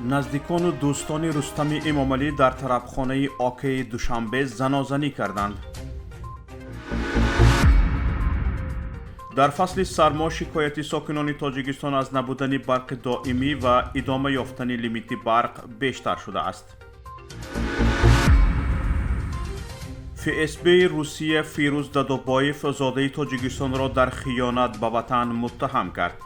Наздикону дӯстони Рустами Эмомалӣ дар тарабхонаи Океи Душанбе занозанӣ карданд. Дар фасли сармо шикояти сокинони Тоҷикистон аз набудани барқи доимӣ ва идома ёфтани лимити барқ бештар шудааст. ФСБ Русия Фирӯз Дадобоев, зодаи Тоҷикистонро дар хиёнат ба ватан муттаҳам кард.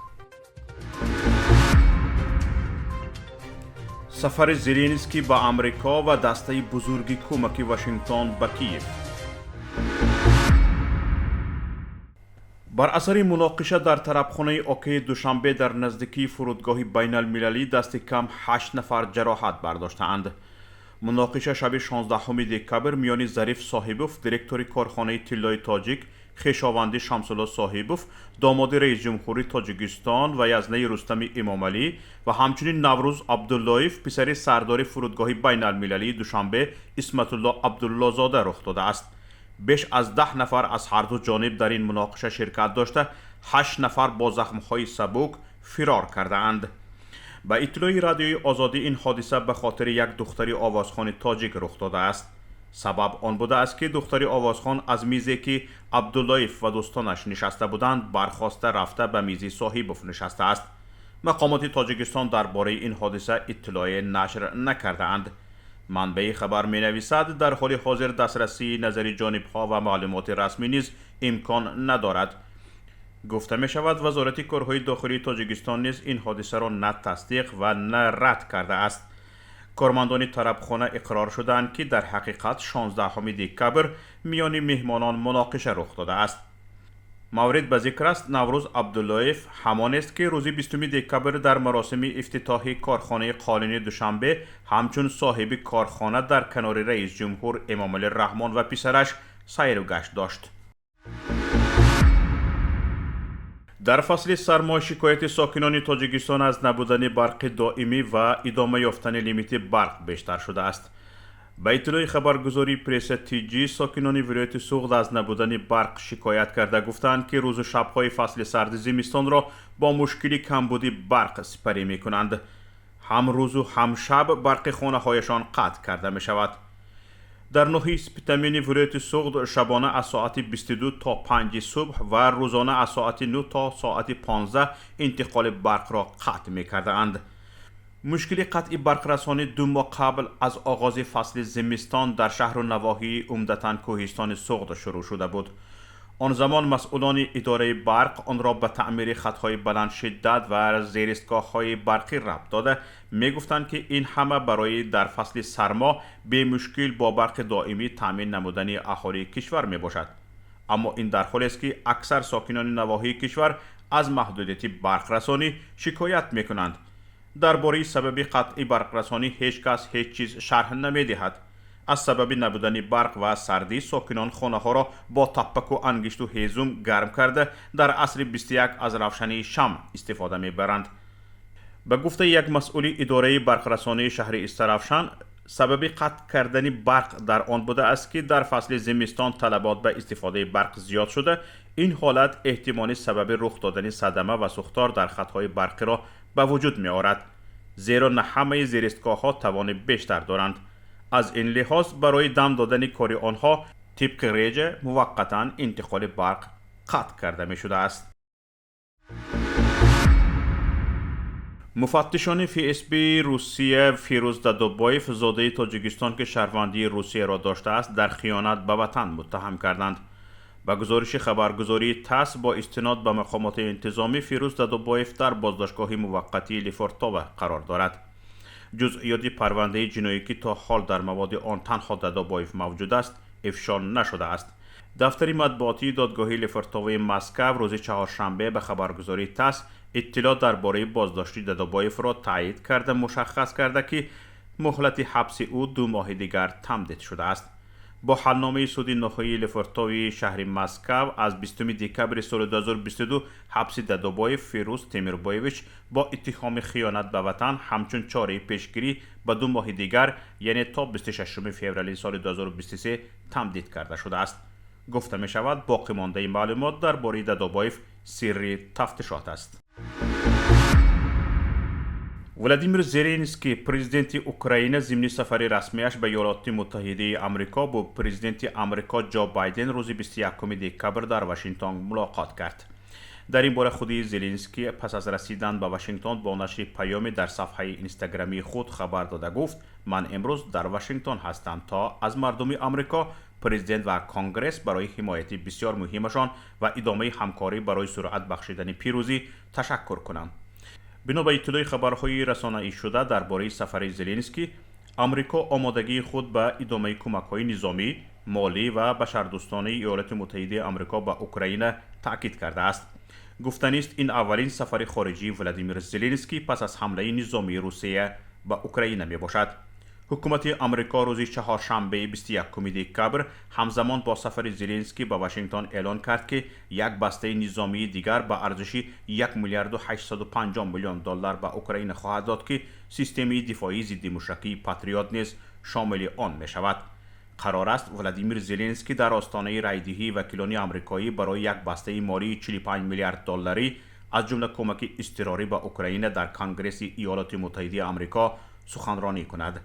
Сафари Зеленский ба Амрико ва дастаи бузурги кӯмаки Вашингтон ба Киев. Бар асари муноқиша дар тарабхонаи Океи Душанбе дар наздикии фурудгоҳи байналмилалӣ дасти кам 8 нафар ҷароҳат бардоштаанд. Муноқиша шаби 16 декабр миёни Зариф Соҳибов, директори корхонаи тиллои тоҷик, хешованди Шамсулло Соҳибов, домоди раисҷумҳури Тоҷикистон ва язнаи Рустами Эмомалӣ ва ҳамчунин Наврӯз Абдуллоев, писари сардори фурудгоҳи байналмилалии Душанбе Исматулло Абдуллозода рух додааст. Беш аз 10 нафар аз ҳарду ҷониб дар ин муноқиша ширкат дошта, 8 нафар бо захмҳои сабук фирор кардаанд. Ба иттилои Радиои Озодӣ, ин ҳодиса ба хотири як духтари овозхони тоҷик рух додааст. Сабаб он будааст, ки духтари овозхон аз мизе, ки Абдуллоев ва дӯстонаш нишаста буданд, бархоста рафта ба мизи Соҳибов нишастааст. Мақомоти Тоҷикистон дар бораи ин ҳодиса иттилоъе нашр накардаанд. Манбаи хабар менависад, дар ҳоли ҳозир дастрасии назари ҷонибҳо ва маълумоти расмӣ низ имкон надорад. Гуфта мешавад, Вазорати корҳои дохилии Тоҷикистон низ ин ҳодисаро на тасдиқ ва на рад кардааст. Кормандони тарабхона иқрор шуданд, ки дар ҳақиқат 16 декабр миёни меҳмонон муноқиша рух додааст. Маврид ба зикр аст, Наврӯз Абдуллоев ҳамонест, ки рӯзи 20 декабр дар маросими ифтитоҳи корхонаи қолини Душанбе ҳамчун соҳиби корхона дар канори раисҷумҳур Эмомалӣ Раҳмон ва писараш сайру гашт дошт. Дар фасли сармо шикояти сокинони Тоҷикистон аз набудани барқи доимӣ ва идома ёфтани лимити барқ бештар шудааст. Ба иттилои хабаргузории Пресса Тҷ, сокинони вилояти Суғд аз набудани барқ шикоят карда гуфтаанд, ки рӯзу шабҳои фасли сарди зимистонро бо мушкили камбуди барқ сипарӣ мекунанд. Ҳам рӯзу ҳам шаб барқи хонаҳояшон қатъ карда мешавад. Дар ноҳияи Спитамени вилояти Суғд шабона аз соати 22 то 5 субҳ ва рӯзона аз соати 9 то соати 15 интиқоли барқро қатъ мекардаанд. Мушкили қатъи барқрасонӣ 2 моҳ қабл аз оғози фасли зимистон дар шаҳру навоҳии умдатан кӯҳистони Суғд шурӯъ шуда буд. Он замон масъулони идораи барқ онро ба таъмири хатҳои баландшиддат ва зеристгоҳҳои барқӣ рабт дода мегуфтанд, ки ин ҳама барои дар фасли сармо бемушкил бо барқи доимӣ таъмин намудани аҳолии кишвар мебошад. Аммо ин дар ҳолест, ки аксар сокинони навоҳии кишвар аз маҳдудияти барқрасонӣ шикоят мекунанд. Дар бораи сабаби қатъи барқрасонӣ ҳеҷ кас ҳеҷ чиз шарҳ намедиҳад. Аз сабаби набудани барқ ва сардӣ сокинон хонаҳоро бо таппаку ангишту ҳезум гарм карда, дар асри 21 аз равшании шам истифода мебаранд. Ба гуфтаи як масъули идораи барқрасонии шаҳри Истаравшан, сабаби қатъ кардани барқ дар он будааст, ки дар фасли зимистон талабот ба истифодаи барқ зиёд шуда, ин ҳолат эҳтимоли сабаби рух додани садама ва сӯхтор дар хатҳои барқиро ба вуҷуд меорад, зеро на ҳамаи зеристгоҳҳо тавони бештар доранд. Аз ин лиҳоз барои дам додани кори онҳо тибқи реҷа муваққатан интиқоли барқ қатъ карда мешудааст. Муфаттишони ФСБ Русия Фирӯз Дадобоев, зодаи Тоҷикистон, ки шаҳрвандии Русияро доштааст, дар хиёнат ба ватан муттаҳам карданд. Ба гузориши хабаргузории ТАСС бо истинод ба мақомоти интизомӣ, Фирӯз Дадобоев дар боздоштгоҳи муваққатии Лефортово қарор дорад. Ҷузъиёти парвандаи ҷиноӣ, ки то ҳол дар маводи он танҳо Дадобоев мавҷуд аст, ифшо нашудааст. Дафтари матбуотии додгоҳи Лефортовои Москав рӯзи чаҳоршанбе ба хабаргузории ТАСС иттилоъ дар бораи боздошти Дадобоевро таъид карда, мушаххас карда, ки муҳлати ҳабси ӯ 2 моҳи дигар тамдид шудааст. Бо ҳалномаи суди ноҳияи Лефортовии шаҳри Москав аз 20 декабри соли 2022 ҳабси Дадобоев Фирӯз Темирбоевич бо иттиҳоми хиёнат ба ватан ҳамчун чораи пешгирӣ ба 2 моҳи дигар, яъне то 26 феврали соли 2023 тамдид карда шудааст. Гуфта мешавад, боқимондаи маълумот дар бораи Дадобоев сирри тафтишот аст. Владимир Зеленский, президенти Украина, зимни сафари расмиаш ба Иёлоти Муттаҳидаи Амрико бо президенти Амрико Ҷо Байден рӯзи 21 декабр дар Вашингтон мулоқот кард. Дар ин бора худи Зеленский пас аз расидан ба Вашингтон бо нашри паёме дар сафҳаи инстаграмии худ хабар дода гуфт: «Ман имрӯз дар Вашингтон ҳастам, то аз мардуми Амрико, президент ва Конгресс барои ҳимояти бисёр муҳимашон ва идомаи ҳамкорӣ барои суръат бахшидани пирӯзӣ ташаккур кунам». Бино ба иттилои хабарҳои расонаӣшуда дар бораи сафари Зеленский, Амрико омодагии худ ба идомаи кӯмакҳои низомӣ, молӣ ва башардӯстонаи Иёлоти Муттаҳидаи Амрико ба Украина таъкид кардааст. Гуфтанист, ин аввалин сафари хориҷии Владимир Зеленский пас аз ҳамлаи низомии Русия ба Украина мебошад. Ҳукумати Амрико рӯзи чаҳоршанбеи 21 декабр ҳамзамон бо сафари Зеленский ба Вашингтон эълон кард, ки як бастаи низомии дигар ба арзиши 1 миллиарду 850 миллион доллар ба Украина хоҳад дод, ки системаи дифоии зиддимушакии Патриот низ шомили он мешавад. Қарор аст Владимир Зеленский дар остонаи райдиҳии вакилони амрикоӣ барои як бастаи молии 45 миллиард долларӣ, аз ҷумла кӯмаки изтирорӣ ба Украина, дар Конгресси Иёлоти Муттаҳидаи Амрико суханронӣ кунад.